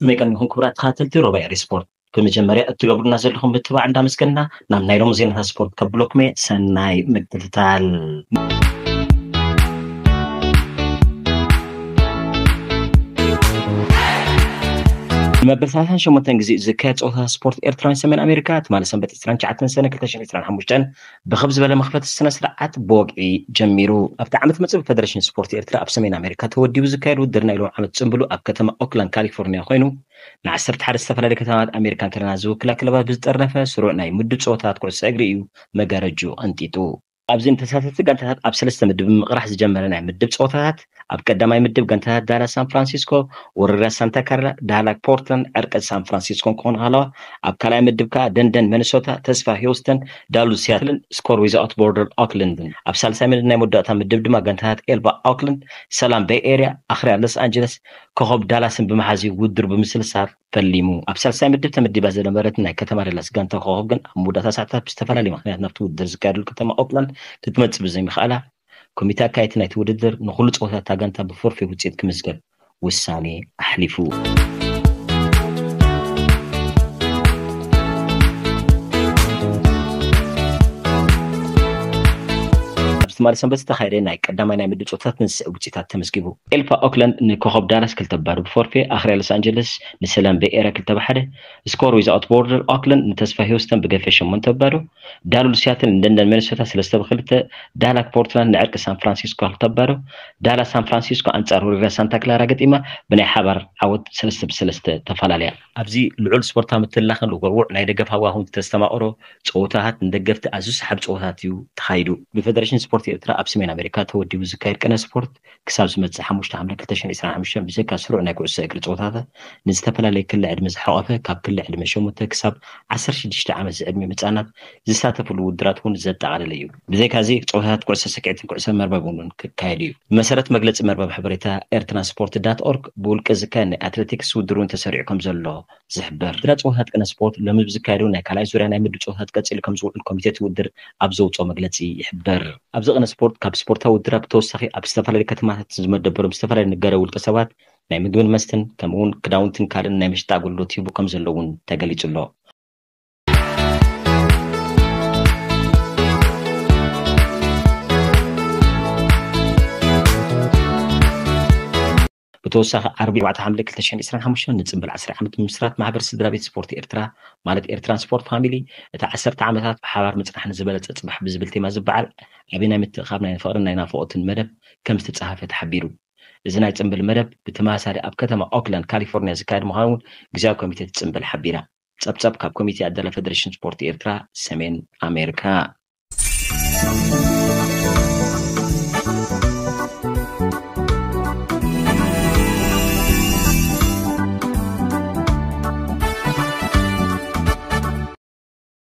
መቀን ይኹን ክቡራት ተኸታተልቲ ሮባ ኤሪ ስፖርት፣ ብመጀመርያ እትገብሩና ዘለኹም ምትባዕ እንዳመስገንና ናብ ናይ ሎም ዜናታት ስፖርት ከብሎኩም እየ። ሰናይ ምክትታል። ንመበል ሰላሳን ሸሞንተን ግዜ ዝካየድ ፀወታ ስፖርት ኤርትራን ሰሜን ኣሜሪካ ትማሊ ሰንበት ዕስራን ትሽዓተን ሰነ ክልተ ሽሕን ዕስራን ሓሙሽተን ብክብ ዝበለ መኽፈቲ ስነ ስርዓት ብወግዒ ጀሚሩ። ኣብቲ ዓመት መጽእ ብፈደረሽን ስፖርት ኤርትራ ኣብ ሰሜን ኣሜሪካ ተወዲቡ ዝካየድ ውድድር ናይ ሎም ዓመት ጽምብሉ ኣብ ከተማ ኦክላንድ ካሊፎርኒያ ኮይኑ፣ ንዓሰርተ ሓደ ዝተፈላለዩ ከተማታት ኣሜሪካን ካናዳን ዝውክላ ክለባት ብዝጠርነፈ ስሩዕ ናይ ምድብ ጸወታታት ኩዕሶ እግሪ እዩ መጋረጅኡ ቀንጢጡ። ኣብዚ ንተሳተፍቲ ጋንታታት ኣብ ሰለስተ ምድብ ብምቕራሕ ዝጀመረ ናይ ምድብ ጸወታታት፣ ኣብ ቀዳማይ ምድብ ጋንታታት ዳላስ ሳን ፍራንሲስኮ፣ ወረዳ ሳንታ ካርላ፣ ዳላክ ፖርትላንድ፣ ዕርቀት ሳን ፍራንሲስኮን ክኾኑ ከለዋ፣ ኣብ ካልኣይ ምድብ ከኣ ደንደን ሚኒሶታ፣ ተስፋ ሂውስተን፣ ዳሉስ ሲያትልን፣ ስኮር ዊዛውት ቦርደር ኦክላንድን። ኣብ ሳልሳይ ምድብ ናይ መወዳእታ ምድብ ድማ ጋንታታት ኤልባ ኦክላንድ፣ ሰላም ቤይ ኤርያ፣ ኣኽርያ ሎስ ኣንጀለስ፣ ኮኸብ ዳላስን ብምሓዝ እዩ ውድድሩ ብምስልሳል ፈሊሙ። ኣብ ሳልሳይ ምድብ ተመዲባ ዝነበረት ናይ ከተማ ዳላስ ጋንታ ኮኸብ ግን ኣብ መወዳእታ ሰዓታት ብዝተፈላለየ ምኽንያት ናብቲ ውድድር ዝካየደሉ ከተማ ኦክላንድ ክትመጽእ ብዘይምኽኣላ፣ ኮሚተ ኣካየድቲ ናይቲ ውድድር ንኹሉ ጸወታታት እታ ጋንታ ብፎርፌ ውጽኢት ክምዝገብ ውሳኔ ኣሕሊፉ። ኣብ ትማሊ ሰንበት ዝተኻየደ ናይ ቀዳማይ ናይ ምድብ ጸወታታት ንዝስዕብ ውጽኢታት ተመዝጊቡ። ኤልፋ ኦክላንድ ንኮኸብ ዳላስ ክልተ ባዶ ብፎርፌ፣ ኣኽርያ ሎስ ኣንጀለስ ንሰላም ቤይ ኤርያ ክልተ ብሓደ፣ ስኮር ዊዛውት ቦርደር ኦክላንድ ንተስፋ ሂውስተን ብገፊሕ ሸሞንተ ባዶ፣ ዳሉል ሲያትል ንደንደን ሚኒሶታ ሰለስተ ብክልተ፣ ዳላክ ፖርትላንድ ንዕርቂ ሳን ፍራንሲስኮ ክልተ ባዶ፣ ዳላስ ሳን ፍራንሲስኮ ኣንጻር ወረዳ ሳንታ ክላራ ገጢማ ብናይ ሓባር ዓወት ሰለስተ ብሰለስተ ተፈላለያ። ኣብዚ ልዑል ስፖርታዊ ምትላኽን ልውርውዕ ናይ ደገፍ ሃዋሁን ዝተስተማቐሮ ጸወታታት ንደገፍቲ ኣዝዩ ሰሓቢ ጸወታታት እዩ ተኻይዱ። ብፌደሬሽን ስፖርት ኤርትራ ኣብ ሰሜን ኣሜሪካ ተወዲቡ ዝካየድ ቅነ ስፖርት ክሳብ ዝመጽእ ሓሙሽተ ሓምለ ክልተ ሽሕን ዕስራን ሓሙሽተን ብዘይካ ስሩዕ ናይ ኩዕሶ እግሪ ጸወታታት ንዝተፈላለየ ክሊ ዕድመ ዝሓቖፈ ካብ ክሊ ዕድመ ሸሞንተ ክሳብ ዓሰርተ ሽዱሽተ ዓመት ዝዕድሚኦም ህጻናት ዝሳተፍሉ ውድድራት እውን ዘጠቓለለ እዩ። ብዘይካዚ ጸወታታት ኩዕሶ ሰኪዔትን ኩዕሶ መርበብ እውን ክካየድ እዩ። ብመሰረት መግለጺ መርበብ ሓበሬታ ኤርትራን ስፖርት ዳት ኦርግ ብውልቂ ዝካየድ ናይ ኣትሌቲክስ ውድድር እውን ተሰሪዑ ከም ዘሎ ዝሕበር። ድረ ጸወታት ቅነ ስፖርት ሎሚ ብዝካየዱ ናይ ካልኣይ ዙርያ ናይ ምድብ ጸወታት ቀጺሉ ከም ዝውዕል ኮሚቴ እቲ ውድድር ኣብ ዘውጽኦ መግለጺ ይሕበር። ኣብዚ ቅነ ስፖርት ካብ ስፖርታዊ ውድድራት ብተወሳኺ ኣብ ዝተፈላለዩ ከተማታት ዝመደበሮም ዝተፈላለዩ ነጋዳይ ውልቀ ሰባት ናይ ምግብን መስተን ከምኡ እውን ክዳውንትን ካልእን ናይ መሸጣ ኣገልግሎት ሂቡ ከም ዘሎ እውን ተገሊጹ ኣሎ። ብተወሳኺ ዓርቢ ኣርባዕተ ሓምለ ክልተ ሽሕን ዕስራን ሓሙሽተን ንጽምብል ዓስር ዓመት ምምስራት ማሕበር ስድራ ቤት ስፖርት ኤርትራ ማለት ኤርትራን ስፖርት ፋሚሊ እቲ ዓሰርተ ዓመታት ብሓባር ምጽናሕ ንዝበለጸ ጽባሕ ብዝብል ቴማ ዝበዓል ዓቢ ናይ ምትእኻብ ናይ ፍቕርን ናይ ናፍቖትን መደብ ከም ዝተጻሓፈ ተሓቢሩ። እዚ ናይ ጽምብል መደብ ብተመሳሳሊ ኣብ ከተማ ኦክላንድ ካሊፎርኒያ ዝካየድ ምዃኑ እውን ግዝያዊ ኮሚቴ እቲ ጽምብል ሓቢራ። ጸብጸብ ካብ ኮሚቴ ኣዳላዊ ፌደሬሽን ስፖርት ኤርትራ ሰሜን ኣሜሪካ።